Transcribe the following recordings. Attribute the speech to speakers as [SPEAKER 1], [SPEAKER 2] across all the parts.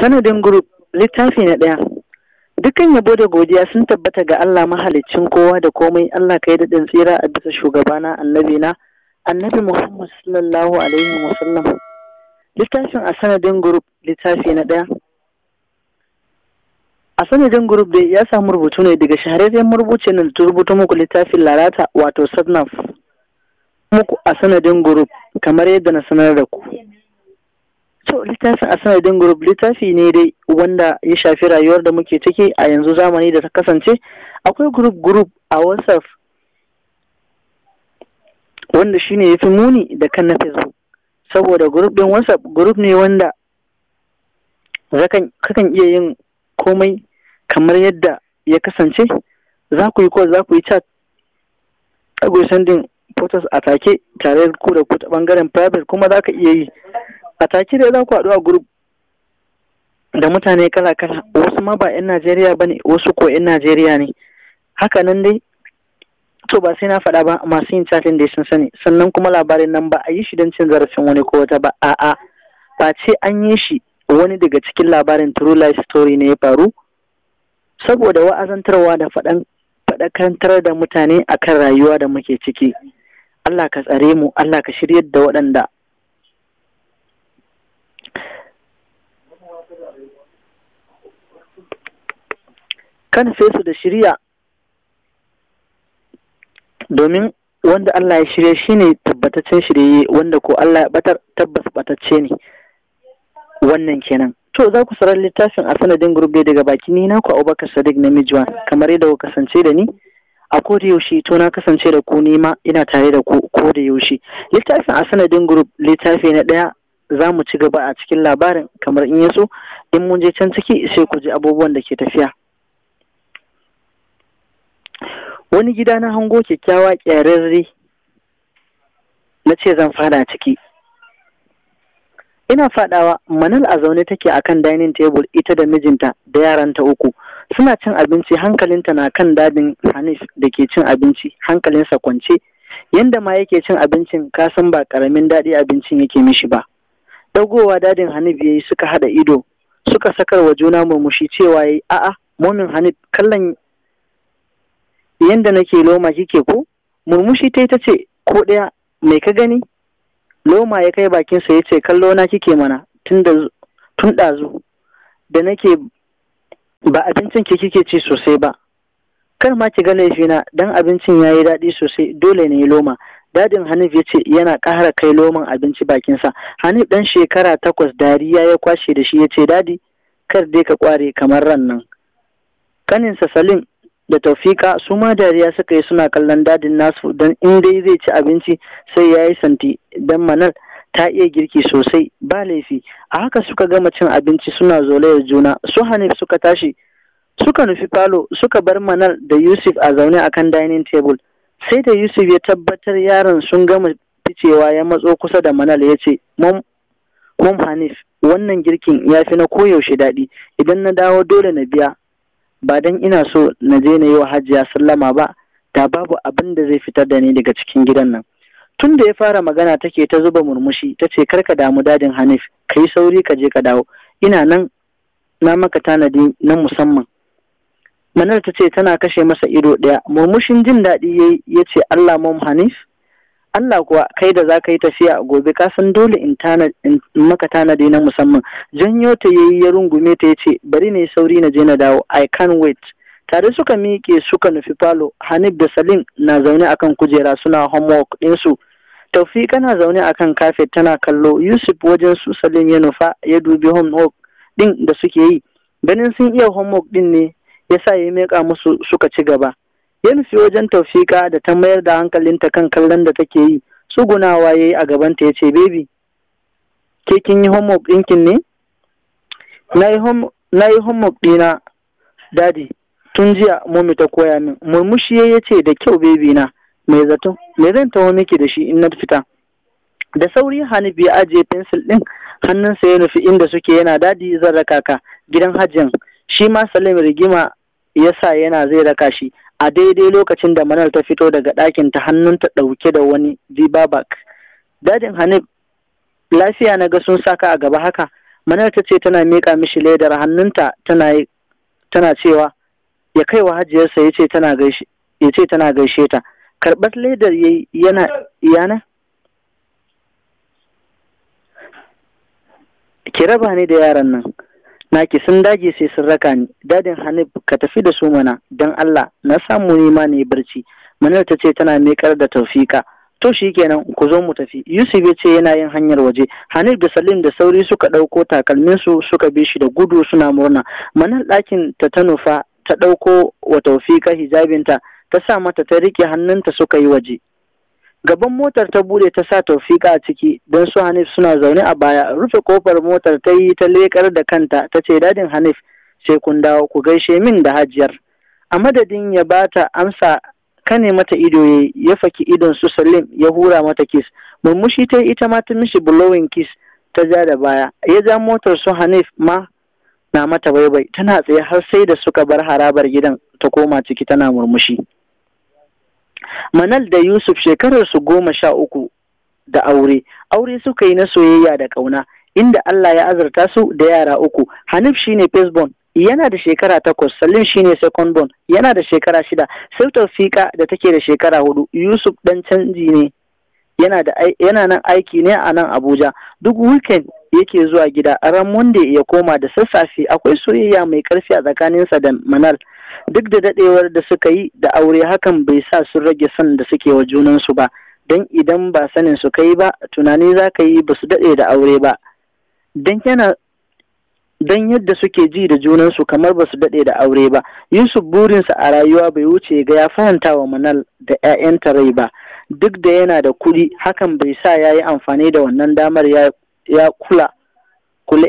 [SPEAKER 1] Sanadin Group, littafi na ɗaya. Dukkan yabo da godiya sun tabbata ga Allah, mahaliccin kowa da komai. Allah, ka yi daɗin tsira a bisa shugabana, annabi na, Annabi Muhammad sallallahu alaihi wasallam. Littafin A Sanadin Group, littafi na ɗaya. A Sanadin Group dai ya samu rubutu ne daga shahararren marubuciyar da ta rubuta muku littafin Lalata, wato Sadnaf. Muku A Sanadin Group, kamar yadda na sanar da ku. To, littafin A Sanadin Group littafi ne dai wanda ya shafi rayuwar da muke ciki a yanzu, zamani da ta kasance akwai group group a WhatsApp, wanda shine yafi muni da kan na Facebook. Saboda group din WhatsApp group ne wanda kakan iya yin komai kamar yadda ya kasance. Za ku yi call, za ku yi chat, za ku yi sending photos a take tare ku da ku ta bangaren private, kuma za ka iya yi a take dai. Za ku haɗu a group da mutane kala-kala, wasu ma ba 'yan Najeriya ba ne, wasu ko 'yan Najeriya ne. Haka nan dai, to ba sai na faɗa ba, masu yin chatting dai sun sani. Sannan kuma labarin nan ba a yi shi don cin zarafin wani ko wata ba, a'a, ba ce an yi shi wani daga cikin labarin true life story ne ya faru, saboda wa'azantarwa da faɗan faɗakantar da mutane akan rayuwa da muke ciki. Allah ka tsare mu, Allah ka shiryar da waɗanda kan su da shirya, domin wanda Allah ya shirya shine tabbataccen shirye, wanda ko Allah ya batar tabbas batacce ne. Wannan kenan. To, za ku sarar littafin A Sanadin Group daga baki ni naku, Abubakar Sadiq Namiji, kamar yadda ku kasance da ni a koda yaushe. To, na kasance da ku, ni ma ina tare da ku koda yaushe. Littafin A Sanadin Group, littafi na ɗaya. Za mu ci gaba a cikin labarin kamar in yaso in mun je can ciki, sai ku ji abubuwan da ke tafiya. Wani gida na hango kyakkyawa ƙyararre, na ce zan fada ciki. Ina fadawa, Manal a zaune take akan dining table, ita da mijinta da yaranta uku, suna cin abinci. Hankalinta na kan dadin Hanif da ke cin abinci hankalinsa kwance. Yanda ma yake cin abincin, ka san ba karamin daɗi abincin yake mishi ba. Dagowa dadin Hanif yayi, suka haɗa ido, suka sakar wa juna murmushi. Cewa yayi, "A'a, momin Hanif, kallon yanda nake loma kike ko?" Murmushi ta ce, "Ko ɗaya, mai ka gani?" Loma ya kai bakinsa, ya ce, "Kallo na kike mana tun ɗazu da nake, ba abincin ke kike ci sosai ba. Kar ma ki ga laifina, dan abincin ya yi daɗi sosai, dole ne loma." Dadin Hanif ya ce yana ƙara kai loman abinci bakinsa. Hanif ɗan shekara 8 dariya ya kwashe da shi, ya ce, "Daddy, kar dai ka kware kamar ran nan." Kaninsa Salim da Taufika su ma dariya suka yi suna kallon dadin nasu, don in dai zai ci abinci sai ya yi santi, don Manal ta iya girki sosai, ba laifi. A haka suka gama cin abinci suna zolayar juna. Su Hanif suka tashi suka nufi falo, suka bar Manal da Yusuf a zaune akan dining table. Sai da Yusuf ya tabbatar yaron sun gama ficewa, ya matso kusa da Manal, ya ce, "Mom Hanif, wannan girkin ya fi na koyaushe daɗi. Idan na dawo dole na biya. Ba don ina so na je na yi wa Hajiya sallama ba, da babu abin da zai fitar da ni daga cikin gidan nan." Tun da ya fara magana take ta zuba murmushi, ta ce, "Karka damu, dadin Hanif, ka yi sauri ka je ka dawo, ina nan na maka tanadi na musamman." Manar ta ce tana kashe masa ido ɗaya. Murmushin jin daɗi ya ce, "Allah, Mom Hanif, Allah kuwa, kai da za ka yi tafiya gobe, ka san dole in maka tanadi na musamman." Janyo ta yayi, ya rungume ta, ya ce, "Bari ne sauri na je na dawo, I can't wait." Tare suka miƙe suka nufi falo. Hanif da Salim na zaune akan kujera suna homework ɗinsu. Taufika na zaune akan kafet tana kallo. Yusuf wajen su Salim ya nufa, ya dubi homework ɗin da suke yi. Ganin sun iya homework ɗin ne ya sa ya miƙa musu suka ci gaba. Ya nufi wajen Taufika da ta mayar da hankalinta kan kallon da take yi. Tsugunawa ya yi a gabanta, ya ce, "Baby, ke kin yi homework ɗinkin ne?" "Na yi homework ɗina, Daddy, tun jiya Mommy ta koya min." Murmushi ya ce, "Da kyau, baby na. Mai zato me zan taho miki da shi in na fita?" Da sauri Hanif ya ajiye pencil ɗin hannunsa, ya nufi inda suke, yana, "Daddy, zan raka ka gidan Hajjan." Shi ma Salim rigima ya sa yana zai raka shi, a daidai lokacin da Manal ta fito daga ɗakin ta, hannunta ɗauke da wani jiba bag. "Dadin Hanif, lafiya na ga sun saka a gaba haka?" Manar ta ce tana miƙa mishi ledar hannunta, tana cewa ya kai wa hajiyarsa, ya ce tana gaishe ta. Karɓar ledar yayi yana yana ki raba ni da yaran nan naki, sun dage sai sun raka ni. Dadin Hanif, ka tafi da su mana don Allah, na samu ni ma ne barci. Manar ta ce tana miƙar da Taufika. To shikenan, ku zo mu tafi. Yusuf ya ce yana yin hanyar waje. Hanif da Salim da sauri suka ɗauko takalminsu suka bi shi da gudu suna murna. Manar ɗakin ta ta nufa, ta ɗauko wa Taufika hijabinta ta sa mata, ta riƙe hannunta suka yi waje. Gaban motar ta bude ta sa Taufika a ciki don su Hanif suna zaune a baya. Rufe kofar motar ta yi, ta leƙar da kanta ta ce, "Dadin Hanif, sai kun dawo, ku gaishe min da hajiyar." A madadin ya bata amsa, kane mata ido ya faki idon su Salim ya hura mata kiss. Murmushi ta yi, ita ma ta mishi blowing kiss, ta ja da baya. Ya ja motar, su Hanif ma na mata baibai. Tana tsaye har sai da suka bar harabar gidan ta koma ciki tana murmushi. Manal da Yusuf shekarar su 13 da aure. Aure suka yi na soyayya da ƙauna, inda Allah ya azurta su da yara uku. Hanif shine firstborn, yana da shekara 8, Salim shine second born, yana da shekara 6, sai Taufika da take da shekara 4. Yusuf dan canji ne, yana nan aiki ne a nan Abuja. Duk weekend yake zuwa gida, a ran Monday ya koma da sassafe. Akwai soyayya mai ƙarfi a tsakaninsa da Manal. Duk da dadewar da suka yi da aure, hakan bai sa sun rage son da suke wa junansu ba, don idan ba sanin su kai ba, tunani za ka yi ba su daɗe da aure ba, don yadda suke ji da junansu kamar ba su daɗe da aure ba. Yusuf burinsa a rayuwa bai wuce ga ya faranta wa Manal da 'ya'yanta rai ba. Duk da yana da kuɗi, hakan bai sa ya yi amfani da wannan damar ya kula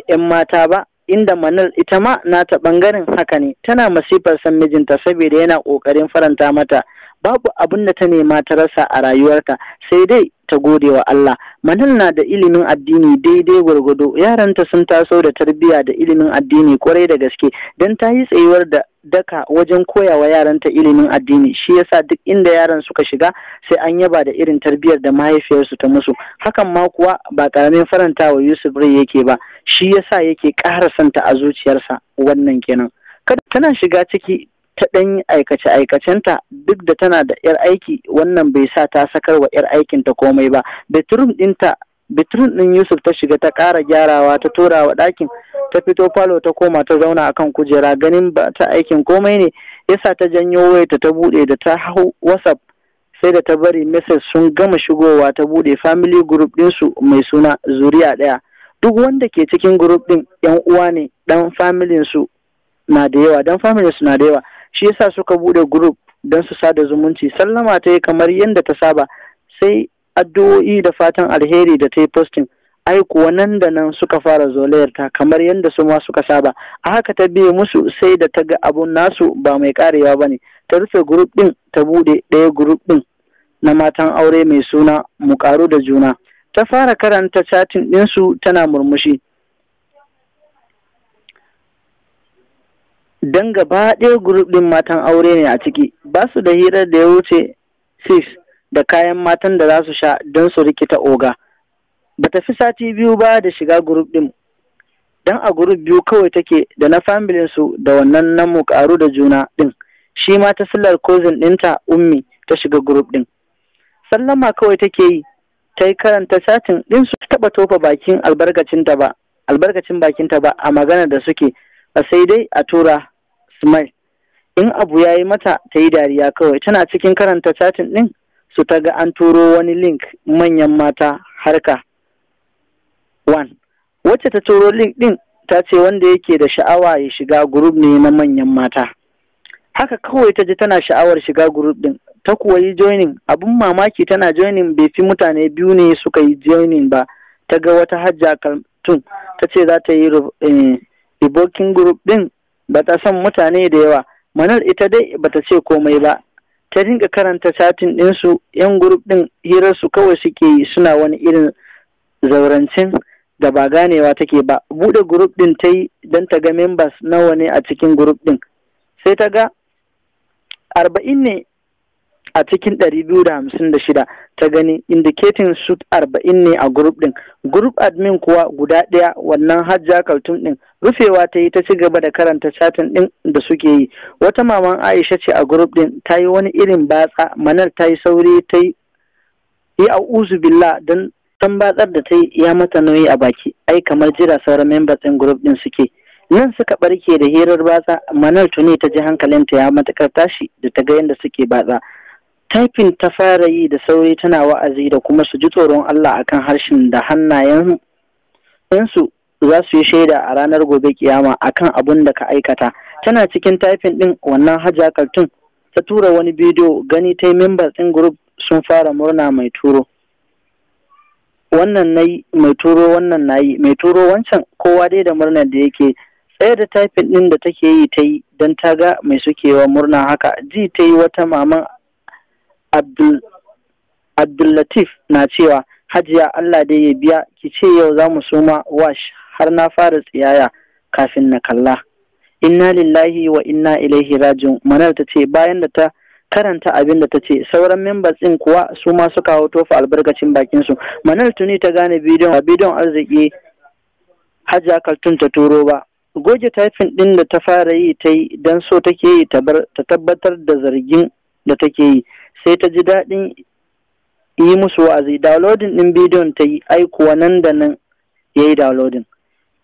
[SPEAKER 1] 'yan mata ba. Inda Manal ita ma nata ɓangaren haka ne, tana masifar san mijinta saboda yana ƙoƙarin faranta mata. Babu abin da ta nema ta rasa a rayuwarta, sai dai ta gode wa Allah. Manal na da ilimin addini daidai gwargwado, yaranta sun taso da tarbiyya da ilimin addini kwarai da gaske, don ta yi tsayuwar da daka wajen koya wa yaranta ilimin addini. Shi yasa duk inda yaran suka shiga sai an yaba da irin tarbiyyar da mahaifiyarsu ta musu. Hakan ma kuwa ba karamin faranta wa Yusuf rai yake ba, shi yasa yake ƙara santa a zuciyarsa. Wannan kenan. Tana shiga ciki ta ɗan aikace-aikacenta, duk da tana da 'yar aiki, wannan bai sa ta sakar wa 'yar aikinta komai ba. Bedroom ɗin Yusuf ta shiga ta ƙara gyarawa, ta tura wa ɗakin, ta fito falo ta koma ta zauna akan kujera. Ganin ba ta aikin komai ne yasa ta janyo wayarta ta buɗe. Da ta hau WhatsApp, sai da ta bari message sun gama shigowa ta buɗe family group ɗinsu mai suna Zuriya Ɗaya. Duk wanda ke cikin group ɗin 'yan uwa ne, ɗan familin su na da yawa, dan familin su na da yawa, shi yasa suka bude group don su sada zumunci. Sallama ta yi kamar yadda ta saba, sai addu'o'i da fatan alheri da ta yi posting. Ai kuwa nan da nan suka fara zolayar ta kamar yadda su ma suka saba. A haka ta biye musu, sai da ta ga abun nasu ba mai karewa bane, ta rufe group din, ta bude ɗaya group din na matan aure mai suna Mu Karu da Juna. Ta fara karanta chatting ɗinsu tana murmushi, don gaba ɗaya group ɗin matan aure ne a ciki. Ba su da hirar da ya wuce 6 da kayan matan da za su sha don su rikita oga. Ba ta fi sati 2 ba da shiga group ɗin, don a group 2 kawai take da na familin su da wannan na Mu Karu da Juna ɗin. Shi ma ta sillar cousin ɗinta Ummi ta shiga group ɗin. Sallama kawai take yi, ta yi karanta satin ɗin, su taɓa tofa bakin albarkacin bakinta ba a magana da suke ba, sai dai a tura smile in abu ya yi mata ta yi dariya kawai. Tana cikin karanta chatin ɗin su ta ga an turo wani link, manyan mata harka 1. Wacce ta turo link ɗin ta ce wanda yake da sha'awa ya shiga, group ne na manyan mata. Haka kawai ta ji tana sha'awar shiga group ɗin, ta kuwa yi joining. Abun mamaki, tana joining bai fi mutane 2 ne suka yi joining ba, ta ga wata Hajja Kaltun ta ce za ta yi revoking group ɗin, ba ta son mutane da yawa. Manal ita dai bata ce komai ba, ta dinga karanta chatin ɗinsu. Yan group ɗin hirarsu kawai suke yi, suna wani irin zaurancin da ba ganewa take ba. Buɗe group ɗin ta yi don ta ga members nawa ne a cikin group ɗin, sai ta ga 40 ne. a cikin 256 ta gani, indicating su 40 ne a group ɗin. Group admin kuwa guda ɗaya, wannan Hajja Kaltum ɗin. Rufewa ta yi ta ci gaba da karanta chatting ɗin da suke yi. Wata maman Aisha ce a group ɗin, ta yi wani irin batsa. Manar ta yi sauri ta yi a'uzu billah don dan batsar da ta yi ya mata nauyi a baki. Ai kamar jira sauran members ɗin group ɗin suke. Nan suka barke da hirar batsa. Manar tuni ta ji hankalinta ya matukar tashi da ta ga yadda suke batsa. Typing ta fara yi da sauri tana wa'azi da kuma su ji tsoron Allah akan harshen da hannayen su za su yi shaida a ranar gobe kiyama akan abun da ka aikata. Tana cikin typing din, wannan Hajja Kaltun ta tura wani bidiyo. Gani ta yi members ɗin group sun fara murna, mai turo wannan nayi, mai turo wannan nayi, mai turo wancan, kowa dai da murnar da yake tsaye da typing din da take yi ta yi don ta ga mai suke wa murna haka. Ji ta yi wata maman Abdullatif na cewa, "Hajiya, Allah dai ya biya ki, ce yau za mu soma wash, har na fara tsiyaya kafin na kalla. Inna lillahi wa inna ilaihi raji'un," Manar ta ce bayan da ta karanta abin da ta ce. Sauran members ɗin kuwa su ma suka hau tofa albarkacin bakin su. Manar tuni ta gane bidiyon ba bidiyon arziki Hajiya Kaltun ta turo ba. Goge typing ɗin da ta fara yi ta yi don so take yi ta tabbatar da zargin da take yi. Sai ta ji daɗin yi musu wa'azi. Downloading ɗin bidiyon ta yi, aikuwa nan da nan ya yi downloading.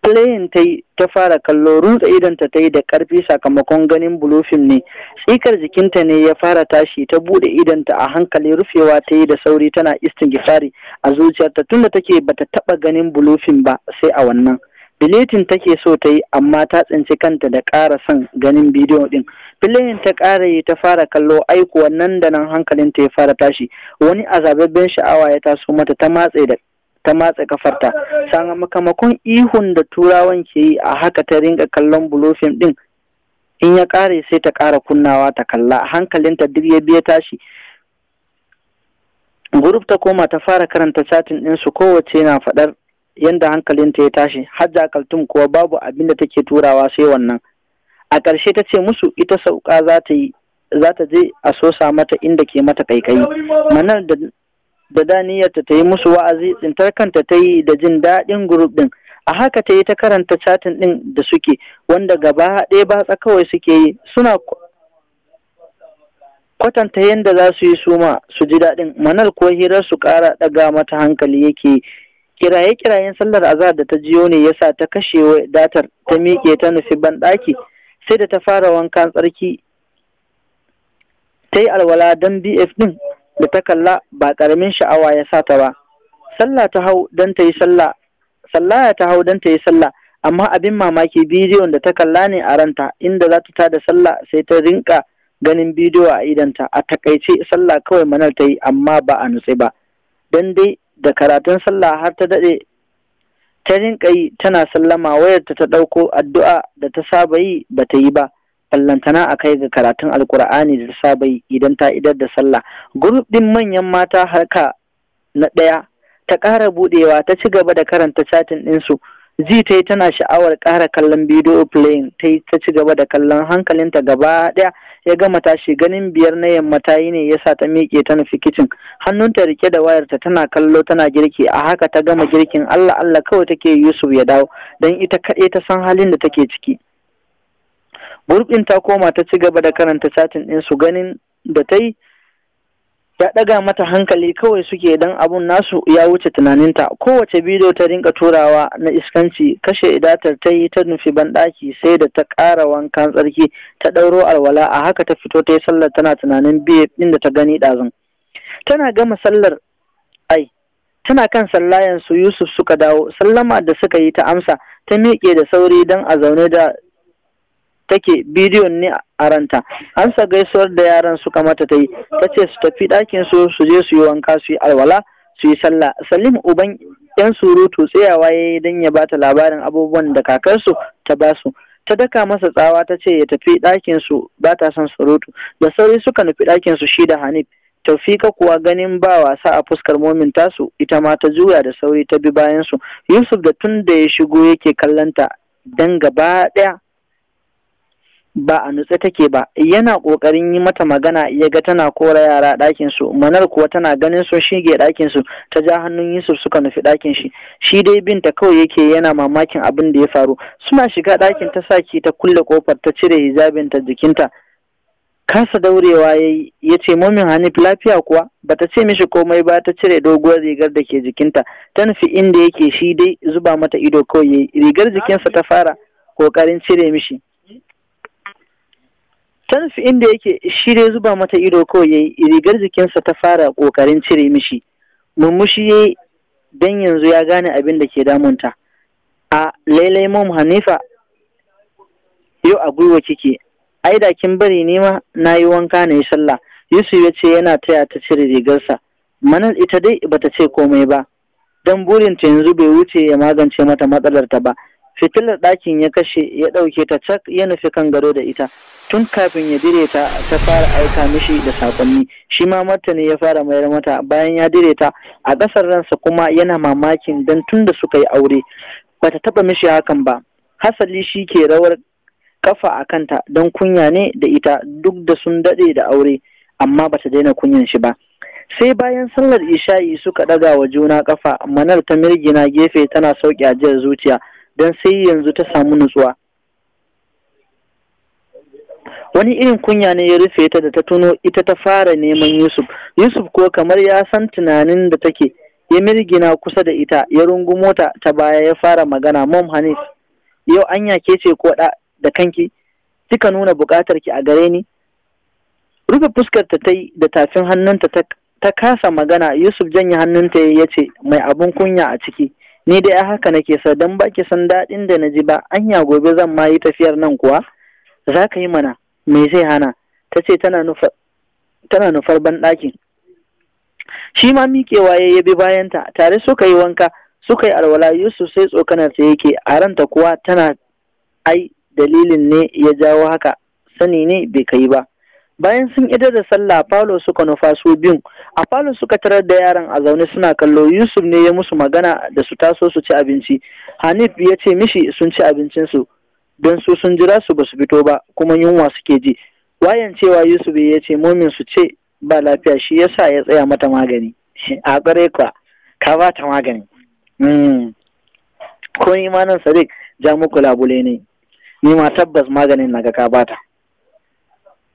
[SPEAKER 1] Playing ta yi ta fara kallo. Runtse idonta ta yi da ƙarfi sakamakon ganin blue film ne. Tsikar jikinta ne ya fara tashi. Ta buɗe idonta a hankali, rufewa ta yi da sauri tana istighfari a zuciyarta. Tunda take bata taɓa ganin blue film ba sai a wannan. Deleting take so ta yi, amma ta tsinci kanta da ƙara son ganin bidiyo ɗin. Playing ta ƙara yi ta fara kallo. Aikuwa nan da nan hankalinta ya fara tashi, wani azababben sha'awa ya taso mata, ta matse da ta matse kafarta sakamakon ihun da turawan ke yi. A haka ta ringa kallon blue film ɗin, in ya ƙare sai ta ƙara kunnawa ta kalla. Hankalinta duk ya biya tashi. Group ta koma ta fara karanta chatting ɗinsu, kowace na faɗar yanda hankalinta ya tashi. Hajja Kaltum kuwa babu abin da take turawa sai wannan. A ƙarshe ta ce musu ita sauka za ta yi, za ta je a sosa mata inda ke mata kaikayi. Manar da daniyarta ta yi musu wa'azi, tsintar kanta ta yi da jin daɗin group ɗin. A haka ta yi ta karanta chatting ɗin da suke, wanda gaba ɗaya batsa kawai suke yi, suna kwatanta yadda za su yi suma su ji daɗin. Manal ko hirar su ƙara ɗaga mata hankali yake. Kiraye-kirayen sallar azahar da ta jiyo ne yasa ta kashe datar, ta miƙe ta nufi banɗaki. Sai da ta fara wankan tsarki, ta yi alwala, don BF ɗin da ta kalla ba ƙaramin sha'awa ya sa ta ba. Sallah ta hau don ta yi sallah, sallaya ta hau don ta yi sallah, amma abin mamaki bidiyon da ta kalla ne a ranta. Inda za ta tada sallah sai ta rinka ganin bidiyo a idanta. A takaice sallah kawai Manar ta yi, amma ba a nutse ba, don dai da karatun sallah har ta daɗe ta rinka yi tana sallama. Wayarta ta ɗauko, addu'a da ta saba yi ba ta yi ba, ballantana a kai ga karatun Alkur'ani da ta saba yi idan ta idar da sallah. Group ɗin manyan mata harka na ɗaya ta ƙara buɗewa, ta ci gaba da karanta chatting ɗinsu. Ji ta yi tana sha'awar ƙara kallon bidiyo. Playing ta yi ta ci gaba da kallon, hankalinta gaba ɗaya ya gama tashi. Ganin 5 na yamma ta yi ne yasa ta miƙe ta nufi kicin, hannunta rike da wayarta, tana kallo tana girki. A haka ta gama girkin. Allah Allah kawai take Yusuf ya dawo, don ita kaɗai ta san halin da take ciki. Group ɗin ta koma ta ci gaba da karanta chatting ɗin su. Ganin da ta yi ya ɗaga mata hankali kawai suke, dan abun nasu ya wuce tunaninta. Kowace bidiyo ta rinka turawa na iskanci. Kashe datar ta yi ta nufi banɗaki. Sai da ta ƙara wankan tsarki ta ɗauro alwala, a haka ta fito ta yi sallar tana tunanin biye ɗin da ta gani ɗazun. Tana gama sallar, ai tana kan sallayan su Yusuf suka dawo. Sallama da suka yi ta amsa, ta miƙe da sauri don a zaune da take bidiyon ne a ranta. Amsa gaisuwar da yaran suka mata ta yi, ta ce su tafi ɗakin su su je su yi wanka, su yi alwala, su yi sallah. Salim uban yan surutu tsayawa ya yi don ya bata labarin abubuwan da kakarsu ta basu. Ta daka masa tsawa ta ce ya tafi ɗakin su, ba ta son surutu. Da sauri suka nufi ɗakin su shi da Hanif. Taufika kuwa ganin ba wasa a fuskar momin tasu, ita ma ta juya da sauri ta bi bayan su. Yusuf da tun da ya shigo yake kallonta, dan gaba ɗaya Ba a nutse take ba. Yana ƙoƙarin yi mata magana ya ga tana kora yara ɗakin su. Manar kuwa tana ganin sun shige ɗakin su, ta ja hannun Yusuf suka nufi ɗakin shi. Shi dai binta kawai yake yana mamakin abin da ya faru. Suna shiga ɗakin ta saki ta kulle kofar, ta cire hijabinta jikinta. Kasa daurewa ya ya ce, "Momin Hanif, lafiya kuwa?" Bata ce mishi komai ba, ta cire doguwar rigar da ke jikinta ta nufi inda yake. Shi dai zuba mata ido kawai yayi. Rigar jikinsa ta fara kokarin cire mishi. Ta nufi inda yake, shi dai zuba mata ido kawai yayi. Rigar jikinsa ta fara kokarin cire mishi. Murmushi yayi, dan yanzu ya gane abin da ke damunta. "A lailai Mom Hanifa, yau a gwiwa kike. Ai da kin bari ni ma na yi wanka na yi sallah," Yusuf ya ce yana taya ta cire rigarsa. Manal ita dai bata ce komai ba, don burinta yanzu bai wuce ya magance mata matsalar ta ba. Fitilar ɗakin ya kashe, ya ɗauke ta cak, ya nufi kan gado da ita. Tun kafin ya dire ta, ta fara aika mishi da sakonni. Shi ma martani ya fara mayar mata bayan ya dire ta. A ƙasar ransa kuma yana mamakin, don tun da suka yi aure bata taɓa mishi hakan ba. Hasali shi ke rawar kafa a kanta don kunya ne da ita. Duk da sun daɗe da aure, amma bata daina kunyan shi ba. Sai bayan sallar isha'i suka ɗaga wa juna kafa. Manar ta mirgina gefe tana sauƙi ajiyar zuciya, don sai yanzu ta samu nutsuwa. Wani irin kunya ne ya rufe ta da ta tuno ita ta fara neman Yusuf. Yusuf ko kamar ya san tunanin da take, ya mirgina kusa da ita, ya rungumo ta ta baya, ya fara magana, "Mom Hanif, yau anya ke ce ko da da kanki kika nuna buƙatar ki a gare ni?" Rufe fuskar ta ta yi da tafin hannunta, ta kasa magana. Yusuf janye hannunta ya ce, "Mai abun kunya a ciki? Ni dai a haka nake sa don baki san daɗin da na ji ba. Anya gobe zan ma yi tafiyar nan kuwa?" "Za ka yi mana, me zai hana?" ta ce tana nufar banɗakin. Shi ma miƙewa ya bi bayanta. Tare suka yi wanka, suka yi alwala. Yusuf sai tsokanar ta yake, a ranta kuwa tana ai dalilin ne ya jawo haka, sani ne bai kai ba. Bayan sun idar da sallah, falo suka nufa su biyun. A falo suka tarar da yaran a zaune suna kallo. Yusuf ne ya musu magana da su taso su ci abinci. Hanif ya ce mishi sun ci abincinsu, don su sun jira su basu fito ba, kuma yunwa suke ji. Wayan cewa Yusuf ya ce momin su ce ba lafiya, shi yasa ya tsaya mata magani. A ƙware kwa ka ba ta magani. Ko ni ma nan Sadiq ja muku labule ne, ni ma tabbas maganin naga ka bata.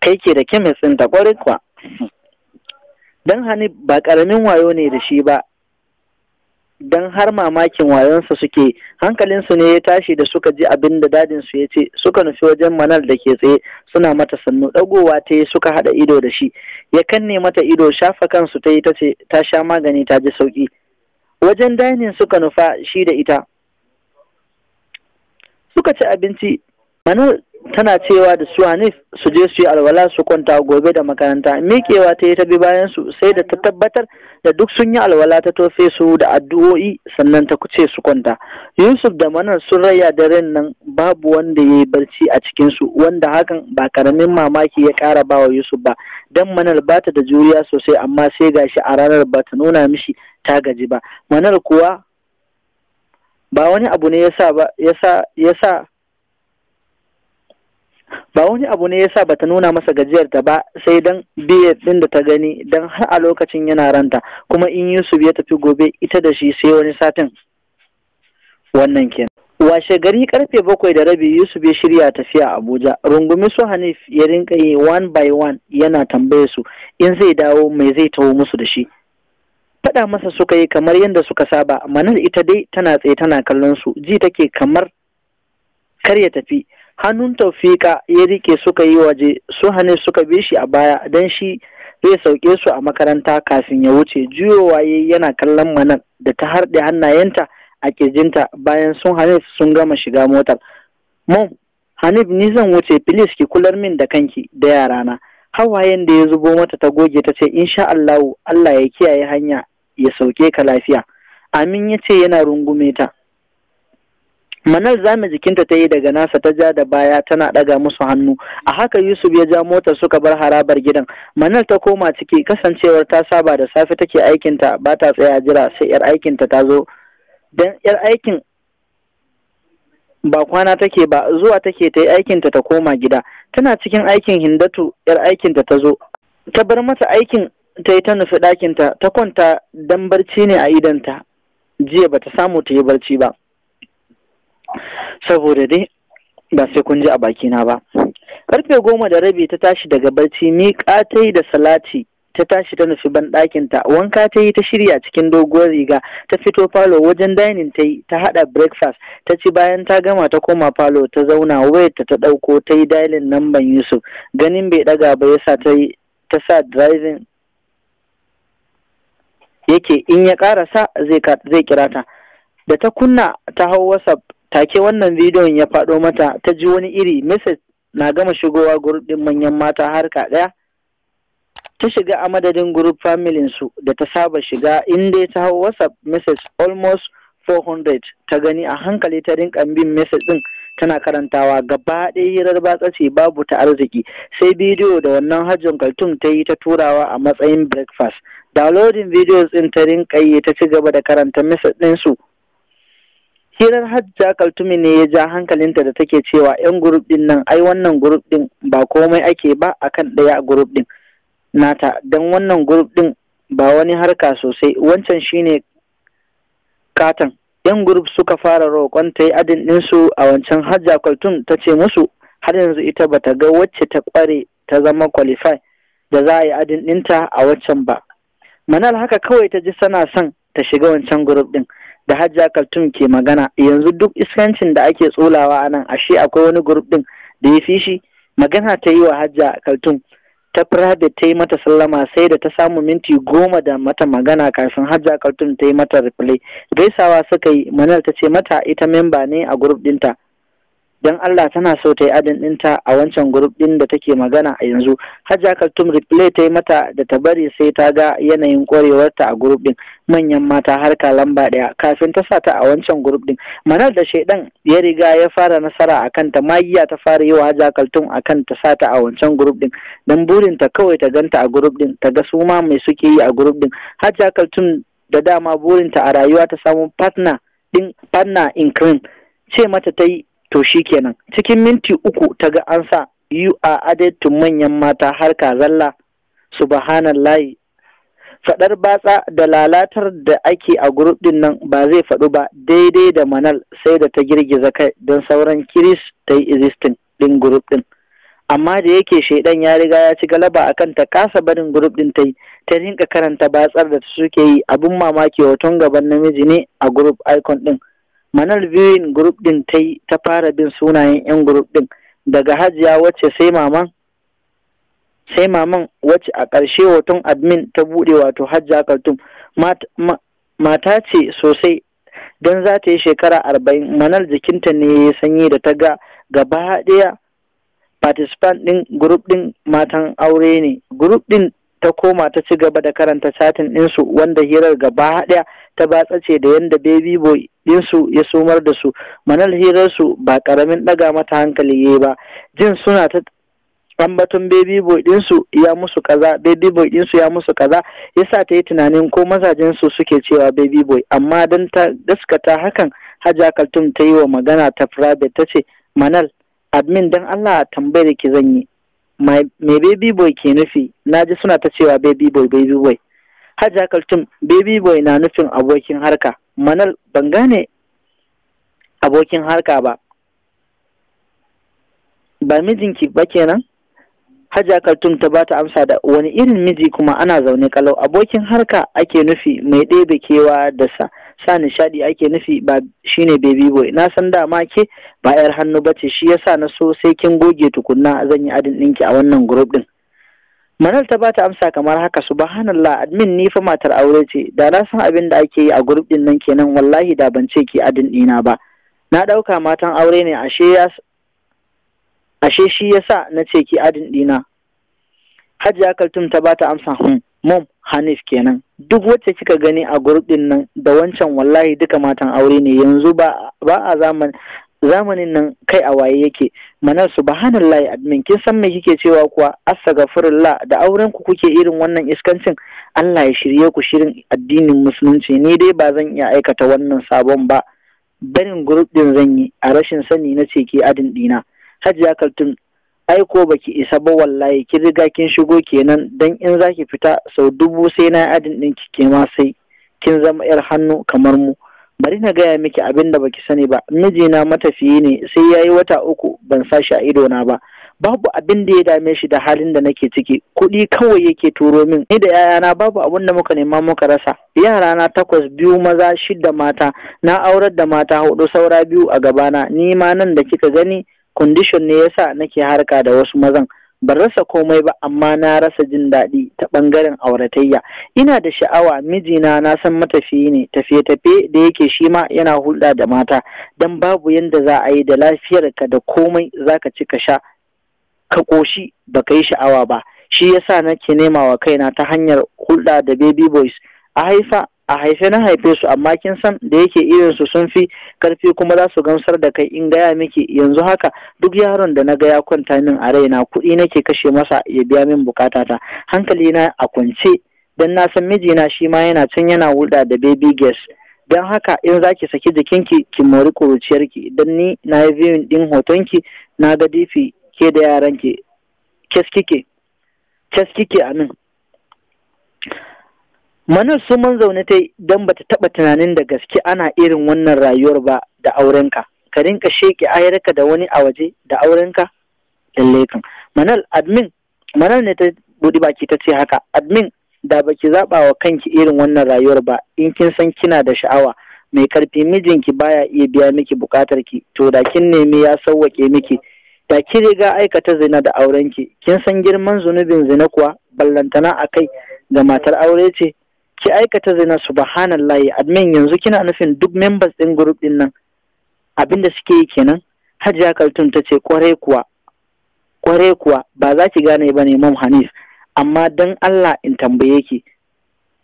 [SPEAKER 1] Kai ke da kemis ɗin ta, ƙwarai kuwa. Don Hani ba ƙaramin wayo ne da shi ba, don har mamakin wayonsa suke. Hankalinsu ne ya tashi da suka ji abin da dadinsu ya ce. Suka nufi wajen Manal da ke tsaye suna mata sannu. Ɗagowa ta yi, suka haɗa ido da shi, ya kanne mata ido. Shafa kansu ta yi, ta ce ta sha magani, ta ji sauƙi. Wajen dining suka nufa shi da ita, suka ci abinci. Manal tana cewa da su Hanif su je su yi alwala su kwanta, gobe da makaranta. Miƙewa ta yi ta bi bayan su, sai da ta tabbatar da duk sun yi alwala, ta tofe su da addu'o'i, sannan ta kuce su kwanta. Yusuf da Manar sun raya daren nan babu wanda ya yi barci a cikin su, wanda hakan ba karamin mamaki ya ƙara bawa Yusuf ba, dan Manar ba ta da juriya sosai, amma sai gashi a ranar ba ta nuna mishi ta gaji ba. Manar kuwa ba wani abu ne yasa ba yasa yasa ba wani abu ne yasa bata nuna masa gajiyar ta ba, sai dan biye din da ta gani, dan har a lokacin yana ranta. Kuma in Yusuf ya tafi gobe, ita da shi sai wani satin. Wannan kenan. Washe gari karfe 7:30 Yusuf ya shirya tafiya Abuja. Rungumi su Hanif ya rinka yi one by one, yana tambaye su in zai dawo mai zai taho musu da shi. Faɗa masa suka yi kamar yadda suka saba. Manar ita dai tana tsaye tana kallon su, ji take kamar kar ya tafi. Hannun Taufika ya rike suka yi waje. Su Hanif suka bi shi a baya, don shi zai sauke su a makaranta kafin ya wuce. Juyowa yayi yana kallon Manar da ta harɗe hannayenta a kirjinta bayan sun Hanif sun gama shiga motar. "Mom Hanif, ni zan wuce, please ki kular min da kanki da yarana." Hawayen da ya zubo mata ta goge, ta ce, "Insha Allahu, Allah ya kiyaye hanya, ya sauke ka lafiya." "Amin," ya ce yana rungume ta. Manal zame jikinta ta yi daga nasa, ta ja da baya tana ɗaga musu hannu. A haka Yusuf ya ja motar suka bar harabar gidan. Manal ta koma ciki, kasancewar ta saba da safe take aikinta, ba ta tsaya jira sai 'yar aikinta ta zo. Dan 'yar aikin Ba kwana take ba, zuwa take ta yi aikinta ta koma gida. Tana cikin aikin, Hindatu yar aikinta ta zo ta bar mata aikin ta yi, ta nufi ɗakinta ta kwanta dan barci ne a idanta. Jiya bata samu ta yi barci ba, saboda dai ba sai kun ji a bakina ba. Karfe 10:30 ta tashi daga barci, miƙa ta yi da salati, ta tashi ta nufi banɗakinta, wanka ta yi, ta shirya cikin doguwar riga, ta fito falo wajen dining ta yi ta haɗa breakfast ta ci. Bayan ta gama, ta koma falo ta zauna, wayarta ta ɗauko, ta yi dialing namban Yusuf. Ganin bai ɗaga ba yasa ta yi ta sa driving yake, in ya ƙarasa zai kira ta. Da ta kunna ta hau WhatsApp, take wannan bidiyon ya faɗo mata. Ta ji wani iri. Message na gama shigowa, group ɗin manyan mata harka ɗaya ta shiga a madadin group familin su da ta saba shiga in dai ta hau WhatsApp. Message almost 400 ta gani. A hankali ta rinka bin message din tana karantawa. Gaba ɗaya hirar batsa ce, babu ta arziki, sai bidiyo da wannan Hajjon Kaltum ta yi ta turawa a matsayin breakfast. Downloading videos din ta rinka yi, ta ci gaba da karanta message din su. Hirar Hajja Kaltumi ne ya ja hankalinta da take cewa yan group din nan, ai wannan group din ba komai ake ba akan ɗaya group din nata, don wannan group din ba wani harka sosai, wancan shine katon. Yan group suka fara roƙon ta yi adding ɗinsu a wancan. Hajja Kaltum ta ce musu har yanzu ita bata ga wacce ta ƙware ta zama qualify da za a yi adding ɗinta a waccan ba. Manal haka kawai ta ji sana son ta shiga wancan group ɗin da Hajja Kaltum ke magana. Yanzu duk iskancin da ake tsolawa a nan, ashe akwai wani group ɗin da ya fi shi. Magana ta yi wa Hajja Kaltum ta private, ta yi mata sallama. Sai da ta samu minti 10 da mata magana kafin Hajja Kaltum ta yi mata reply. Gaisawa suka yi. Manal ta ce mata ita memba ne a group ɗinta, don Allah tana so ta yi adding ɗinta a wancan group ɗin da take magana a yanzu. Hajja Kaltum reply ta yi mata da ta bari sai ta ga yanayin ƙwarewarta a group ɗin manyan mata harka lamba ɗaya kafin ta sa ta a wancan group ɗin. Manal da shaidan ya riga ya fara nasara a kanta, magiya ta fara yi wa Hajja Kaltum a kan ta sa ta a wancan group ɗin, don burinta kawai ta ganta a group ɗin, ta ga su ma mai suke yi a group ɗin. Hajja Kaltum da dama burinta a rayuwa ta samu partner ɗin, partner in crime, ce mata ta yi to kenan. Cikin minti 3 ta ga an sa "You are added to manyan mata harka zalla". Subhanallahi, faɗar batsa da lalatar da ake a group ɗin nan ba zai faɗu ba. Daidai da Manal sai da ta girgiza kai don sauran kiris ta yi exiting ɗin group ɗin, amma da yake shaidan ya riga ya ci galaba akan ta, kasa barin group ɗin ta yi, ta rinka karanta batsar da suke yi. Abin mamaki, hoton gaban namiji ne a group icon ɗin. Manal viewing group ɗin ta yi, ta fara bin sunayen 'yan group ɗin, daga Hajiya wacce sai maman wacce, a ƙarshe hoton admin ta buɗe, wato Hajja Kaltum. Mata ce sosai don za ta yi shekara 40. Manal jikinta ne ya sanyi da ta ga gaba ɗaya participant ɗin group ɗin matan aure ne. Group ɗin ta koma ta ci gaba da karanta chatting ɗinsu, wanda hirar gaba ɗaya ta batsa ce da yanda baby boy ɗinsu ya sumar da su. Manal hirarsu ba ƙaramin ɗaga mata hankali yayi ba, jin suna ta ambaton baby boy ɗinsu ya musu kaza, baby boy ɗinsu ya musu kaza, yasa ta yi tunanin ko mazajen su suke cewa baby boy. Amma don ta gaskata hakan, Hajja Kaltum ta yi wa magana ta private, ta ce, "Manal, admin, don Allah tambayar ki zan yi, me baby boy ke nufi? Na ji suna ta cewa baby boy, baby boy." Hajja Kaltum: "Baby boy na nufin abokin harka." Manal: "Ban gane abokin harka ba, ba mijinki ba kenan?" Hajiya Kaltum ta bata amsa da, "Wani irin miji kuma? Ana zaune kalau. Abokin harka ake nufi, mai ɗebe kewa da sa nishaɗi ake nufi, ba shine baby boy. Na san dama ke ba yar hannu bace, shi yasa na so sai kin goge tukunna zan yi adding ɗinki a wannan group ɗin." Manal ta bata amsa kamar haka: "Subhanallah admin, ni fa matar aure ce. Da na san abin da ake yi a group ɗin nan kenan, wallahi da ban ce ki adding ɗina ba. Na ɗauka matan aure ne, ashe shi yasa na ce ki adding ɗina." Hajiya Kaltum ta bata amsa, "Mom Hanif kenan. Duk wacce kika gani a group din nan da wancan, wallahi duka matan aure ne. Yanzu ba a zamanin nan, kai a waye yake." Manar: "Subhanallahi admin, kin san me kike cewa kuwa? Astaghfirullah, da auren ku kuke irin wannan iskancin? Allah ya shirye ku shirin addinin Musulunci. Ni dai ba zan iya aikata wannan sabon ba." Barin group ɗin zan yi, a rashin sani na ce ki adding ɗina. Hajiya Kaltun, ai ko baki isa ba wallahi, kin riga kin shigo kenan, dan in zaki fita sau 1000 sai na adding ɗin ki, ke ma sai kin zama yar hannu kamar mu. Bari na gaya miki abin da baki sani ba, mijina matafiyi ne, sai yayi wata 3 ban sa shi a idona ba. Babu abin da ya dame shi da halin da nake ciki, kuɗi kawai yake turo min. Ni da 'ya'yana babu abin da muka nema muka rasa. Yarana 8, 2 maza, 6 mata. Na aurar da mata 4, saura 2 a gabana. Ni ma nan da kika gani condition ne yasa nake harka da wasu mazan. Ban rasa komai ba, amma na rasa jin daɗi ta ɓangaren auratayya. Ina da sha'awa, mijina na san matafiyi ne, tafiye-tafiye da yake shi ma yana hulɗa da mata, don babu yanda za a yi da lafiyarka da komai zaka ci ka sha ka ƙoshi baka yi sha'awa ba. Shi yasa nake nema wa kaina ta hanyar hulɗa da baby boys. A haife na haife su, amma kin san da yake irin su sun fi karfi kuma za su gamsar da kai. In gaya miki yanzu haka duk yaron da na ga ya kwanta min a raina, kuɗi nake kashe masa ya biya min bukatata. Hankali na a kwance, dan na san mijina shi ma yana can yana hulɗa da baby girls. Don haka in zaki saki jikinki ki mori ƙuruciyarki, don ni na yi viewing ɗin hotonki, na ga DP ke da yaranki kes kike amin. Manar su man zaune ta don bata taɓa tunanin da gaske ana irin wannan rayuwar ba da aurenka. Ka rinka sheke ayarka da wani a waje da aurenka? Lalle kan. Manal admin, Manal ne ta buɗi baki ta ce haka. Admin, da baki zaɓa wa kanki irin wannan rayuwar ba, in kin san kina da sha'awa mai karfi, mijinki baya iya biya miki buƙatar ki, to da kin nemi ya sauwaƙe miki. Da kin riga aikata zina da aurenki, kin san girman zunubin zina kuwa, ballantana a kai ga matar aure ce. Ki aikata zina, subhanallahi. Admin, yanzu kina nufin duk members din group din nan abinda suke yi kenan? Hajiya Kaltun ta ce kwarai kuwa, kwarai kuwa, ba za ki gane ba ne Mom Hanif, amma dan Allah in tambaye ki.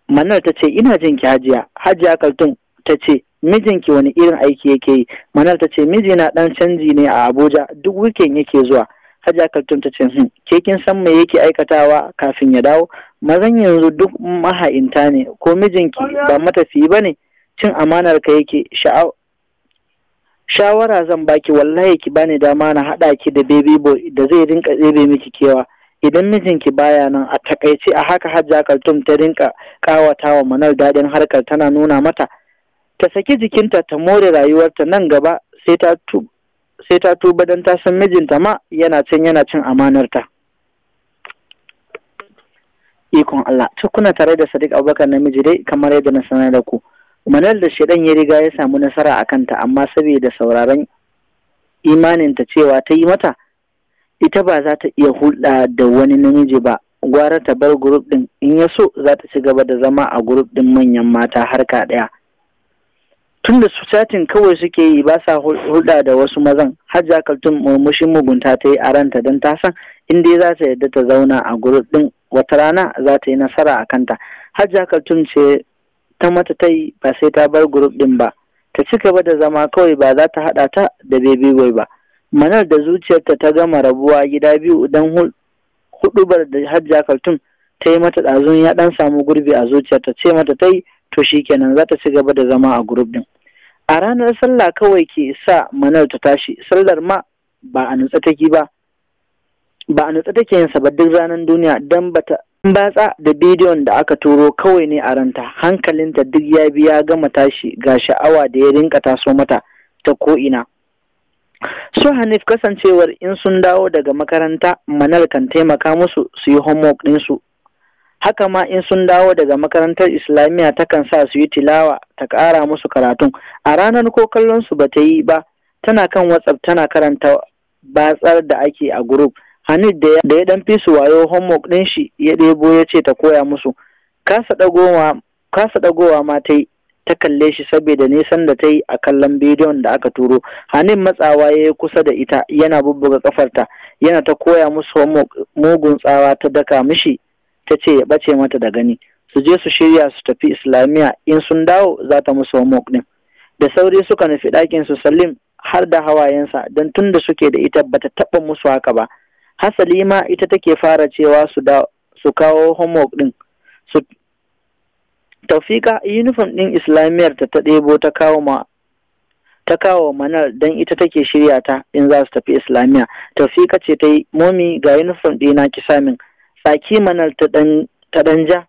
[SPEAKER 1] Manar ta ce ina jin ki Hajiya. Hajiya Kaltun ta ce mijinki wani irin aiki yake yi? Manar ta ce mijina dan canji ne a Abuja, duk weekend yake zuwa. Hajiya Kaltun ta ce ke kin san me yake aikatawa kafin ya dawo? Mazan yanzu duk maha'inta ne, ko mijinki ba matafiyi ba ne, cin amanar ka yake. Shawara zan baki, wallahi ki bani dama na haɗa ki da baby boy da zai rinka tsebe miki kewa idan mijinki baya nan. A takaice a haka Hajiya Kaltum ta rinka kawata wa Manar daɗin harkar, tana nuna mata ta saki jikinta ta more rayuwarta, nan gaba sai ta tuba don ta san mijinta ma yana can yana cin amanarta. Ikon Allah. To kuna tare da Sadiq Abubakar namiji dai kamar yadda na sanar da ku. Manal da shedan ya riga ya samu nasara a kanta, amma saboda sauraron imaninta cewa ta yi mata ita ba za ta iya hulɗa da wani namiji ba, gwara ta bar group ɗin, in ya so za ta ci gaba da zama a group ɗin manyan mata harka ɗaya. Tunda su chatting kawai suke yi, ba sa hulɗa da wasu mazan. Hajiya Kaltun murmushin mugunta ta yi a ranta, don ta san in dai za ta yarda ta zauna a group ɗin, wata rana za ta yi nasara a kanta. Hajiya Kaltun ce ta mata ta yi ba sai ta bar group ɗin ba, ta ci gaba da zama kawai, ba za ta haɗa ta da baby boy ba. Manar da zuciyarta ta gama rabuwa gida biyu don huɗubar da Hajiya Kaltun ta yi mata ɗazun ya ɗan samu gurbi a zuciyarta, ce mata ta yi to shikenan za ta ci gaba da zama a group ɗin. A ranar sallah kawai ke sa Manar ta tashi, sallar ma ba a nutsa take ba, ba a nutsa take yin sa ba duk ranar duniya, don bata batsa da bidiyon da aka turo kawai ne a ranta. Hankalinta duk ya bi ya gama tashi, ga sha'awa da ya rinka taso mata ta ko'ina. Su Hanif kasancewar in sun dawo daga makaranta, Manal kan taimaka musu su yi homework ɗinsu. Haka ma in sun dawo daga makarantar Islamiyya takan sa su yi tilawa ta ƙara musu karatun. A ranar ko kallon su bata yi ba, tana kan WhatsApp tana karanta batsar da ake a group. Hanif da ya ɗan fi su wayo, homework ɗin shi ya ɗebo ya ce ta koya musu. Kasa ɗagowa ma ta yi ta kalle shi saboda nisan da ta yi a kallon bidiyon da aka turo. Hanif matsawa ya yi kusa da ita yana bubbuga kafarta, yana ta koya musu homework. Mugun tsawa ta daka mishi, ta ce ya ɓace mata da gani, su je su shirya su tafi Islamiyya, in sun dawo za ta musu homework ɗin. Da sauri suka nufi ɗakin su Salim har da hawayensa, don tun da suke da ita bata taɓa musu haka ba. Hasali ma ita take fara cewa su kawo homework ɗin. Su Taufika uniform ɗin Islamiyyar ta ɗebo ta Ta kawo Manal don ita take shirya ta in za su tafi Islamiyya. Taufika ce ta yi, "Momi, ga uniform ɗina ki sa min." Tsaki Manal ta ɗan ja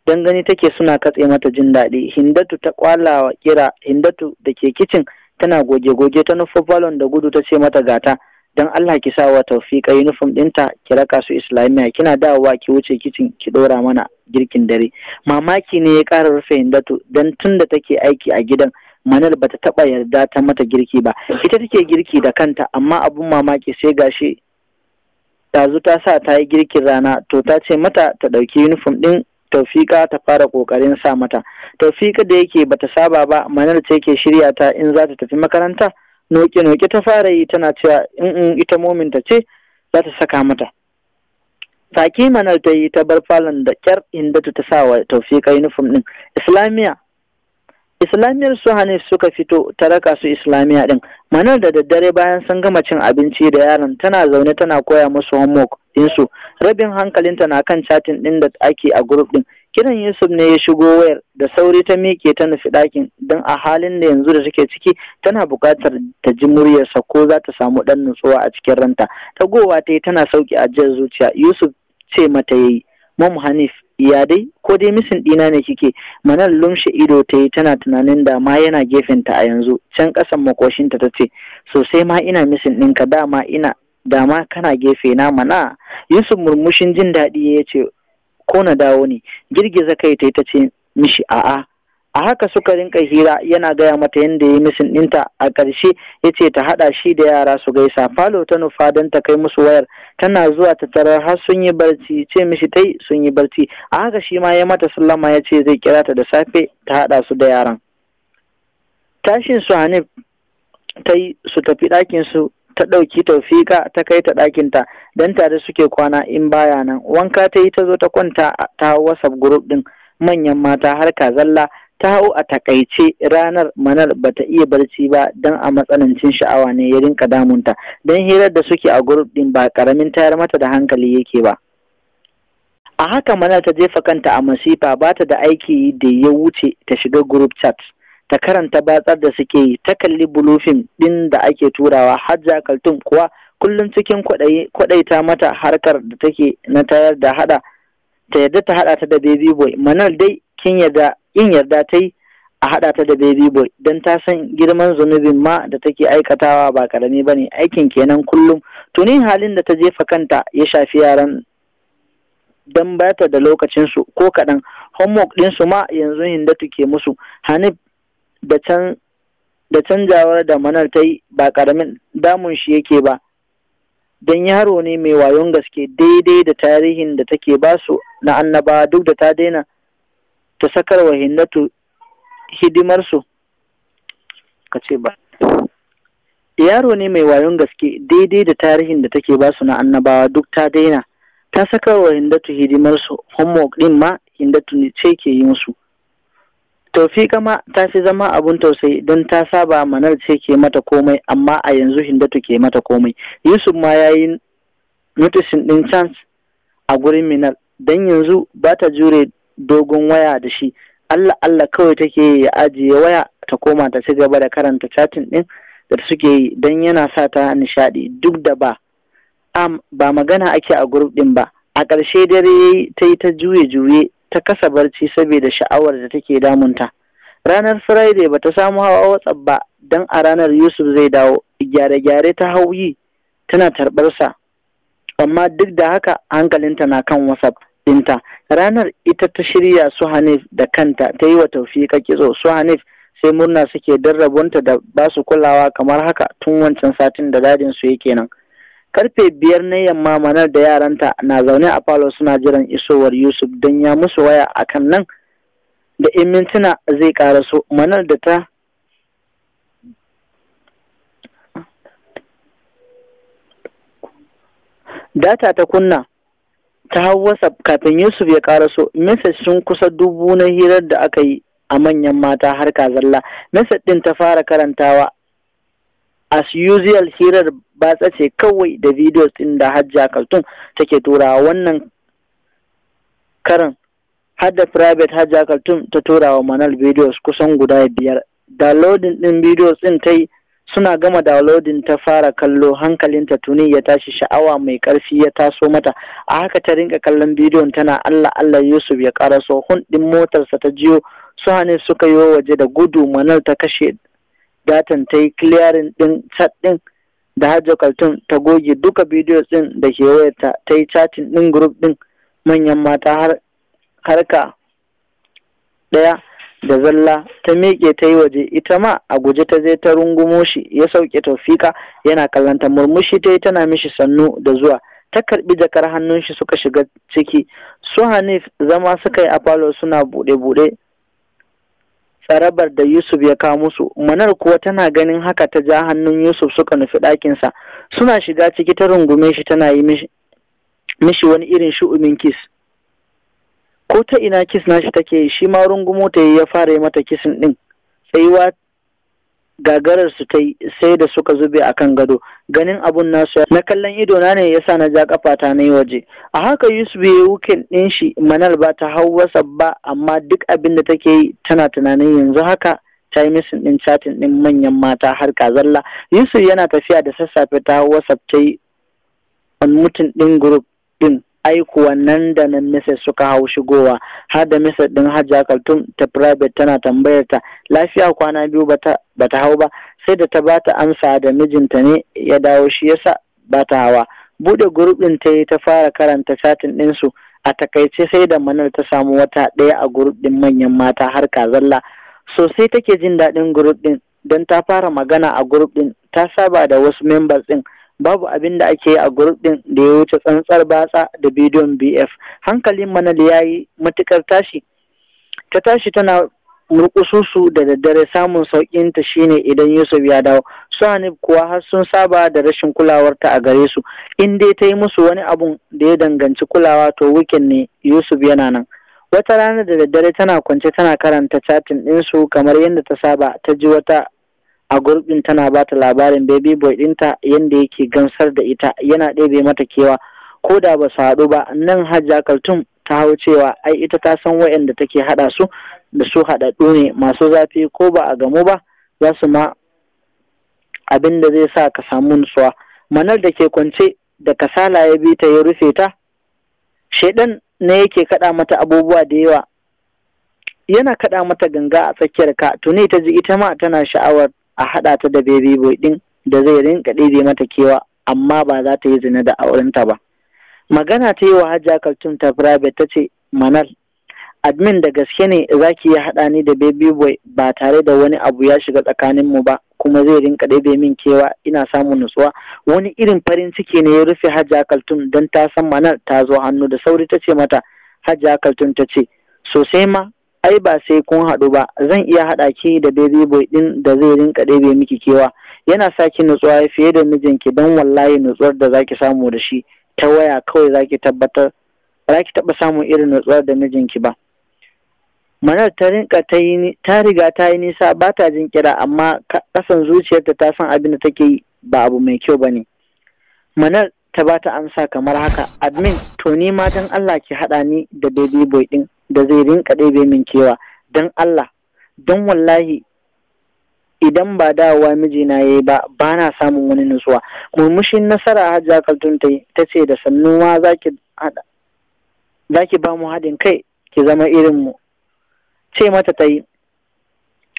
[SPEAKER 1] don gani take suna katse mata jin daɗi. Hindatu ta kwalawa kira. Hindatu da ke kicin tana goge-goge ta nufa falon da gudu ta ce mata, "Gata, don Allah ki sa wa Taufika uniform ɗinta, ki raka su Islamiyya. Kina dawowa ki wuce kicin ki ɗora mana girkin dare." Mamaki ne ya ƙara rufe Hindatu, don tun da take aiki a gidan, Manal bata taɓa yarda ta mata girki ba. Ita take girki da kanta, amma abun mamaki sai gashi ɗazu ta sa ta yi girkin rana, to ta ce mata ta ɗauki uniform ɗin Taufika ta fara ƙoƙarin sa mata. Taufika da yake bata saba ba, Manal ce ke shirya ta in za ta tafi makaranta. Noke-noke ta fara yi tana cewa in ita mominta ce za ta saka mata. Tsaki Manal ta yi ta bar falon. Da kyar Hindatu ta sa wa Taufika uniform ɗin. Islamiyya, Islamiyar su Hanif suka fito, ta raka su Islamiyya din. Manar da daddare bayan sun gama cin abinci da yaron, tana zaune tana koya musu homework ɗinsu. Rabin hankalinta na kan chatting ɗin da ake a group ɗin. Kiran Yusuf ne ya shigo wayar. Da sauri ta miƙe ta nufi ɗakin, don a halin da yanzu da take ciki tana buƙatar ta ji muryarsa ko za ta samu ɗan nutsuwa a cikin ranta. Tagowa ta yi tana sauƙi ajiyar zuciya. Yusuf ce mata yayi, "Mom Hanif, ya dai? Ko dai missing ɗina ne kike?" Manar lumshe ido ta yi tana tunanin da ma yana gefenta a yanzu. Can ƙasan makoshinta ta ce, "Sosai ma ina missing ɗinka. Dama ina dama kana gefe na mana." Yusuf murmushin jin daɗi ya ce, "Ko na dawo ne?" Girgiza kai ta ta ce mishi a'a. A haka suka rinka hira, yana gaya mata yadda ya yi missing ɗinta. A ƙarshe ya ce ta haɗa shi da yara su gaisa. Falo ta nufa don ta kai musu wayar. Tana zuwa ta tarar har sun yi barci. Ce mishi tai sun yi barci. A haka shi ma ya mata sallama, ya ce zai kira ta da safe ta haɗa su da yaran. Tashin su Hanif ta yi su tafi ɗakin su. Ta ɗauki Taufika ta kai ta ɗakinta don tare suke kwana in baya nan. Wanka ta yi, ta zo ta kwanta, ta WhatsApp group ɗin manyan mata har zalla ta hau. A takaice, ranar Manar bata iya barci ba, don a matsanancin sha'awa ne ya rinka damunta, don hirar da suke a group din ba karamin tayar mata da hankali yake ba. A haka Manar ta jefa kanta a masifa. Ba ta da aiki da ya wuce ta shiga group chat ta karanta batsar da suke yi, ta kalli blue film din da ake turawa. Hajja Kaltum kuwa kullum cikin kwaɗaita mata harkar da take na tayar da hada ta yarda ta hada ta da baby boy. Manal dai kin yarda in yarda ta yi a haɗa ta da baby boy, don ta san girman zunubin ma da take aikatawa ba karami ba ne. Aikin kenan kullum. Tuni halin da ta jefa kanta ya shafi yaran, don ba ta da lokacinsu ko kaɗan. Homework ɗinsu ma yanzu Hindatu ke musu. Hanif da can da canjawar da Manar ta yi ba ƙaramin damun shi yake ba, don yaro ne mai wayon gaske, daidai da tarihin da take basu na annaba. Duk da ta daina ta sakar wa Hindatu hidimarsu ka ce ba, yaro ne mai wayon gaske, daidai da tarihin da take basu na annabawa, duk ta daina ta sakar wa Hindatu hidimarsu, homework din ma Hindatu ne ce ke yi musu. Taufika ma ta fi zama abun tausayi, don ta saba Manar ce ke mata komai, amma a yanzu Hindatu ke mata komai. Yusuf ma ya yi noticing din change a gurin Minal, don yanzu ba ta jure dogon waya da shi. Allah Allah kawai take ya ajiye waya ta koma ta ci gaba da karanta chatting din da suke yi, don yana sa ta nishaɗi, duk da ba magana ake a group din ba. A ƙarshe dare ta yi ta juye-juye, ta kasa barci saboda sha'awar da take damunta. Ranar Friday ba ta samu hawa WhatsApp ba, don a ranar Yusuf zai dawo. Gyare-gyare ta hau yi tana tarbarsa, amma duk da haka hankalinta na kan WhatsApp ɗinta. Ranar ita ta shirya su Hanif da kanta, ta yi wa Taufika kitso. Su Hanif sai murna suke don rabonta da ba su kulawa kamar haka tun wancan satin da dadin su yake nan. Karfe 5 na yamma, Manar da yaranta na zaune a falo suna jiran isowar Yusuf, don ya musu waya akan nan da in mintuna zai karaso. Manar da ta data ta kunna ta hau WhatsApp kafin Yusuf ya karaso. Message sun kusa 1000 na hirar da aka yi a manyan mata har zalla. Message din ta fara karantawa. As usual, hirar batsa ce kawai da videos din da Hajja Kaltum take turawa. Wannan karan har da private Hajja Kaltum ta turawa Manal videos kusan guda biyar. Downloading din videos din ta yi. Suna gama downloading ta fara kallo, hankalinta tuni ya tashi, sha'awa mai ƙarfi ya taso mata. A haka ta rinka kallon bidiyon tana Allah Allah Yusuf ya karaso. Hun ɗin motarsa ta jiyo, su Hanif suka yi waje da gudu. Manal ta kashe datan, ta yi clearing ɗin chat ɗin da Hajjo Kaltun, ta goge duka bidiyos ɗin da ke wayarta, ta yi chatting ɗin group ɗin manyan mata har harka ɗaya da zalla. Ta miƙe ta yi waje, ita ma a guje ta je ta rungumo shi. Ya sauke Taufika yana kallanta, murmushi ta yi tana mishi sannu da zuwa. Ta karbi jakar hannun shi suka shiga ciki. Su Hanif zama suka yi a falo suna buɗe-buɗe tsarabar da Yusuf ya kawo musu. Manar kuwa tana ganin haka ta ja hannun Yusuf suka nufi ɗakinsa. Suna shiga ciki ta rungume shi tana yi mishi wani irin shu'umin kiss. Ko ta ina kiss nashi take yi, shi ma rungumo ta yi ya fara yi mata kissing ɗin. Tsayuwa gagarar su ta yi sai da suka zube a kan gado. Ganin abun nasu na kallon ido na ne yasa na ja kafata na yi waje. A haka Yusuf ya yi weekend ɗin shi. Manal ba ta hau WhatsApp ba, amma duk abin da take yi tana tunanin yanzu haka ta yi missing ɗin chatting ɗin manyan mata har kazalla. Yusuf yana tafiya da sassafe ta hau WhatsApp, ta yi unmuting ɗin group ɗin. Aikuwa nan da nan message suka hau shigowa, har da message ɗin Hajja Kaltum ta private tana tambayar ta lafiya, kwana biyu bata hau ba. Sai da ta bata amsa da mijinta ne ya dawo shi yasa bata hawa. Bude group ɗin ta yi ta fara karanta chatting ɗinsu. A takaice sai da Manar ta samu wata ɗaya a group ɗin manyan mata har kazalla. Sosai take jin daɗin group ɗin don ta fara magana a group ɗin, ta saba da wasu members ɗin. Babu abin da ake yi a group ɗin da ya wuce tsantsar batsa da bidiyon BF. Hankalin Manal ya yi matukar tashi. Ta tashi tana murƙususu da daddare, samun sauƙin ta shine idan Yusuf ya dawo. Su Hanif kuwa har sun saba da rashin kulawarta a gare su. In dai ta yi musu wani abun da ya danganci kulawa, to weekend ne Yusuf yana nan. Wata rana da daddare tana kwance tana karanta chatting ɗinsu kamar yadda ta saba, ta ji wata a group ɗin tana ba ta labarin baby boy ɗinta, yadda yake gamsar da ita, yana ɗebe mata kewa ko da ba su haɗu ba. Nan Hajja Kaltum ta hau cewa ai ita ta san waɗanda take haɗa su da su haɗaɗɗu ne masu zafi, ko ba a gamu ba za su ma abin da zai sa ka samu nutsuwa. Manar da ke kwance da kasala ya bi ta ya rufe ta. Shaidan ne yake kaɗa mata abubuwa da yawa, yana kaɗa mata ganga a tsakiyar ka. Tuni ta ji ita ma tana sha'awar a haɗa ta da baby boy ɗin da zai rinka ɗebe mata kewa, amma ba za ta yi zina da aurenta ba. Magana ta yi wa Hajja Kaltum ta private, ta ce, "Manal, admin, da gaske ne za ki iya haɗa ni da baby boy ba tare da wani abu ya shiga tsakaninmu ba, kuma zai rinka ɗebe min kewa, ina samun nutsuwa?" Wani irin farin ciki ne ya rufe Hajja Kaltum don ta san Manal ta zo hannu. Da sauri ta ce mata, Hajja Kaltum ta ce, "Sosai ma, ai ba sai kun haɗu ba, zan iya haɗa ki da baby boy ɗin da zai rinka ɗebe miki kewa, yana sa ki nutsuwa fiye da mijinki, don wallahi nutsuwar da zaki samu da shi ta waya kawai zaki tabbatar ba za ki taɓa samun irin nutsuwar da mijinki ba." Manar ta rinka ta yi ta riga ta yi nisa, ba ta jin kira, amma kasan zuciyarta ta san abin da take yi ba abu mai kyau bane. Manar ta ba ta amsa kamar haka: "Admin, to ni ma dan Allah ki haɗa ni da baby boy ɗin da zai rinka ɗebe min kewa, don Allah, don wallahi idan ba dawowa mijina ya yi ba, ba na samun wani nutsuwa." Murmushin nasara Hajja Kaltun ta yi, ta ce, "Da sannu ma za ki ba mu haɗin kai ki zama irin mu." Ce mata ta yi,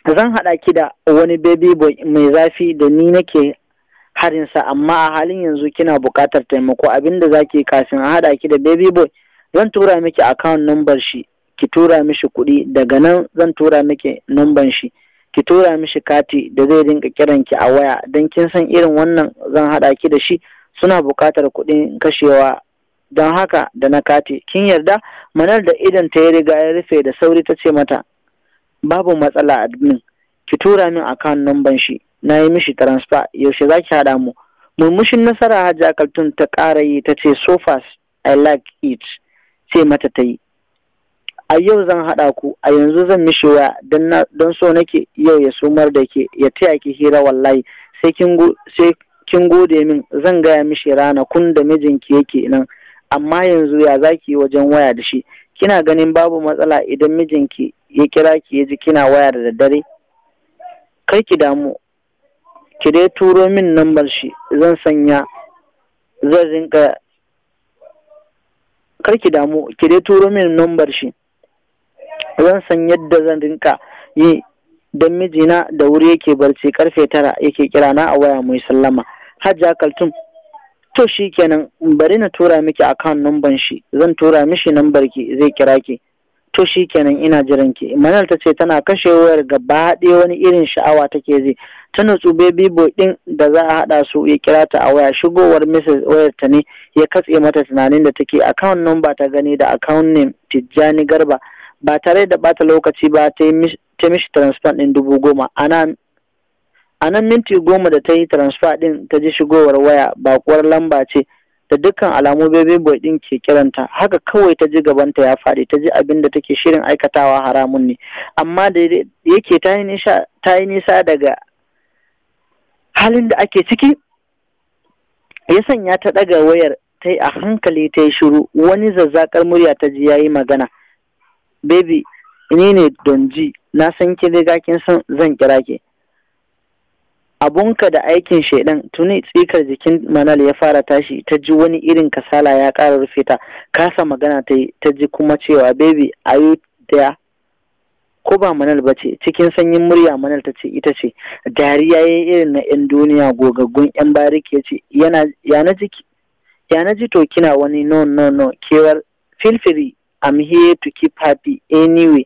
[SPEAKER 1] "Zan haɗa ki da wani baby boy mai zafi da ni nake harinsa, amma a halin yanzu kina buƙatar taimako. Abinda za ki, kafin a haɗa ki da baby boy, zan tura miki account number shi, ki tura mishi kuɗi. Daga nan zan tura miki number shi, ki tura mishi kati da zai rinka kiran ki a waya, don kin san irin wannan zan haɗa ki da shi suna buƙatar kuɗin kashewa, don haka da na kati. Kin yarda?" Manar da idan ta ya riga ya rufe, da sauri ta ce mata, "Babu matsala admin, ki tura min account number shi, na yi mishi transfer. Yaushe za ki haɗa mu?" Murmushin nasara Hajja Kaltun ta ƙara yi, ta ce, "So fast, I like it." Ce mata ta yi, "A yau zan haɗa ku, a yanzu zan mishi waya, don so nake yau ya sumar da ke, ya taya ki hira. Wallahi sai kin gode min. Zan gaya mishi ranakun da mijinki yake nan. Amma yanzu ya zaki wajen waya da shi? Kina ganin babu matsala idan mijinki ya kira ki ya ji kina waya da daddare?" "Kai ki damu." Ki dai turo min nambar shi, zan sanya zan rinka. Kar ki damu, ki dai turo min nambar shi, zan san yadda zan rinka yi, don mijina da wuri yake barci, karfe 9 yake kira na a waya mai sallama. Hajja Kaltum: To shi kenan, bari na tura miki account number shi, zan tura mishi nambar ki, zai kira ki. To shi kenan, ina jiran ki. Manal ta ce tana kashe wayar gaba ɗaya wani irin sha'awa take ji. Ta nutsu, baby boy ɗin da za a haɗa su ya kira ta a waya. Shigowar message wayar ta ne ya katse mata tunanin da take. Account number ta gani da account name Tijjani Garba. Ba tare da bata lokaci ba ta yi mishi transfer ɗin 10,000. A nan minti 10 da ta yi transfer ɗin ta ji shigowar waya, bakuwar lamba ce, da dukkan alamu baby boy ɗin ke kiranta. Haka kawai ta ji gabanta ya faɗi, ta ji abin da take shirin aikatawa haramun ne, amma da yake ta yi nisa daga halin da ake ciki, ya sanya ta ɗaga wayar. Ta yi a hankali, ta yi shiru. Wani zazzakar murya ta ji ya yi magana: "Baby, ni ne Donji. Na san kin riga kin san zan kira ki. Abunka da aikin shaidan." Tuni tsikar jikin Manal ya fara tashi, ta ji wani irin kasala ya ƙara rufe ta, kasa magana ta yi. Ta ji kuma cewa, "Baby, are you there?" Ko ba Manal ba ce? Cikin sanyin murya Manal ta ce ita ce. Dariya ya yi irin na 'yan duniya, gogaggun 'yan bariki, ya ce, "Ya na ji to kina wani no, no, no kewar? Feel free, I'm here to keep happy anyway.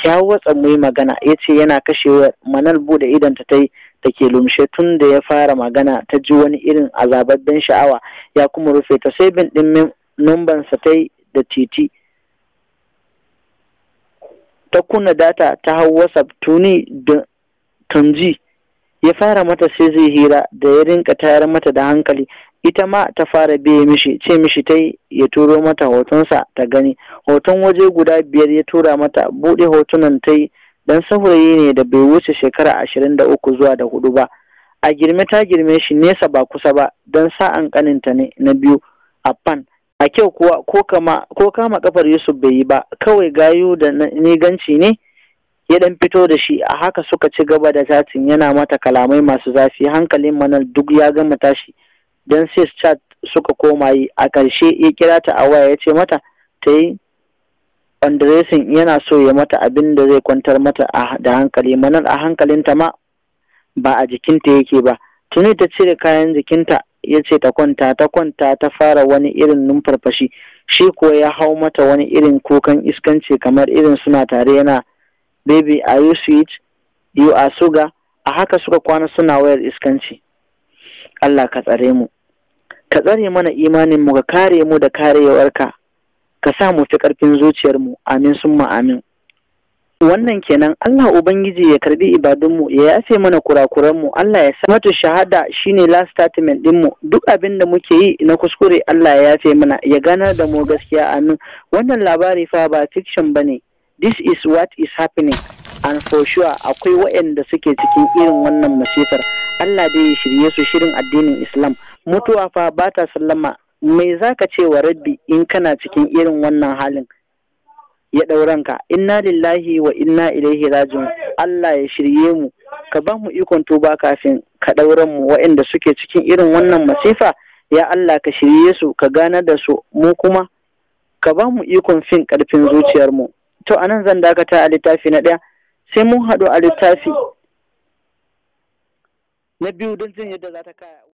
[SPEAKER 1] Kyawu watsa mu yi magana," ya ce yana kashe. Manal bude idanta ta yi da ke lumshe. Tun da ya fara magana ta ji wani irin azababben sha'awa ya kuma rufe ta. Saving ɗin numbansa ta yi da Titi. Ta kunna data, ta hau WhatsApp. Tuni Tunji ya fara mata sai zai hira da ya rinka tayar mata da hankali. Ita ma ta fara biye mishi. Ce mishi ta ya turo mata hotonsa ta gani. Hoton waje guda biyar ya tura mata. Buɗe hotunan ta yi, dan saurayi ne da bai wuce shekara 23 zuwa da 4 ba. A girme ta girme shi nesa ba kusa ba, don sa'an kaninta ne na biyu a fan. A kyau kuwa ko kama kafar Yusuf bai yi ba, kawai gayu da niganci ne ya dan fito da shi. A haka suka ci gaba da chatting, yana mata kalamai masu zafi. Hankalin Manal duk ya gama tashi, don sai chat suka koma yi. A ƙarshe ya kira ta a waya, ya ce mata ta yi undressing, yana so ya mata abin da zai kwantar mata da hankali. Manal a hankalinta ma ba a jikinta yake ba. Tuni ta cire kayan jikinta. Ya ce ta kwanta. Ta kwanta, ta fara wani irin numfarfashi. Shi kuwa ya hau mata wani irin kukan iskanci kamar irin suna tare, yana, "Baby, are you sweet? You are sugar." A haka suka kwana suna wayar iskanci. Allah ka tsare mu, ka tsare mana imanin mu, ka kare mu da karewarka, ka sa mu fi ƙarfin zuciyarmu. Amin summa amin. Wannan kenan. Allah Ubangiji ya karbi ibadunmu, ya yafe mana kurakuranmu. Allah ya sa mata shahada shine last statement dinmu. Duk abin da muke yi na kuskure, Allah ya yafe mana, ya ganar da mu gaskiya. Amin. Wannan labari fa ba fiction bane. This is what is happening, and for sure akwai waɗanda suke cikin irin wannan masifar. Allah dai ya shirye su shirin addinin Islam. Mutuwa fa ba ta sallama. Mai zaka ce wa Rabbi in kana cikin irin wannan halin ya ɗauranka? Inna lillahi wa inna ilaihi raji'un. Allah ya shirye mu, ka ba mu ikon tuba kafin ka ɗauran mu. Waɗanda suke cikin irin wannan masifa, ya Allah ka shirye su, ka ganar da su, mu kuma ka ba mu ikon fin ƙarfin zuciyarmu. To, anan zan dakata a littafi na ɗaya, sai mun haɗu a littafi na biyu don jin yadda za ta kaya.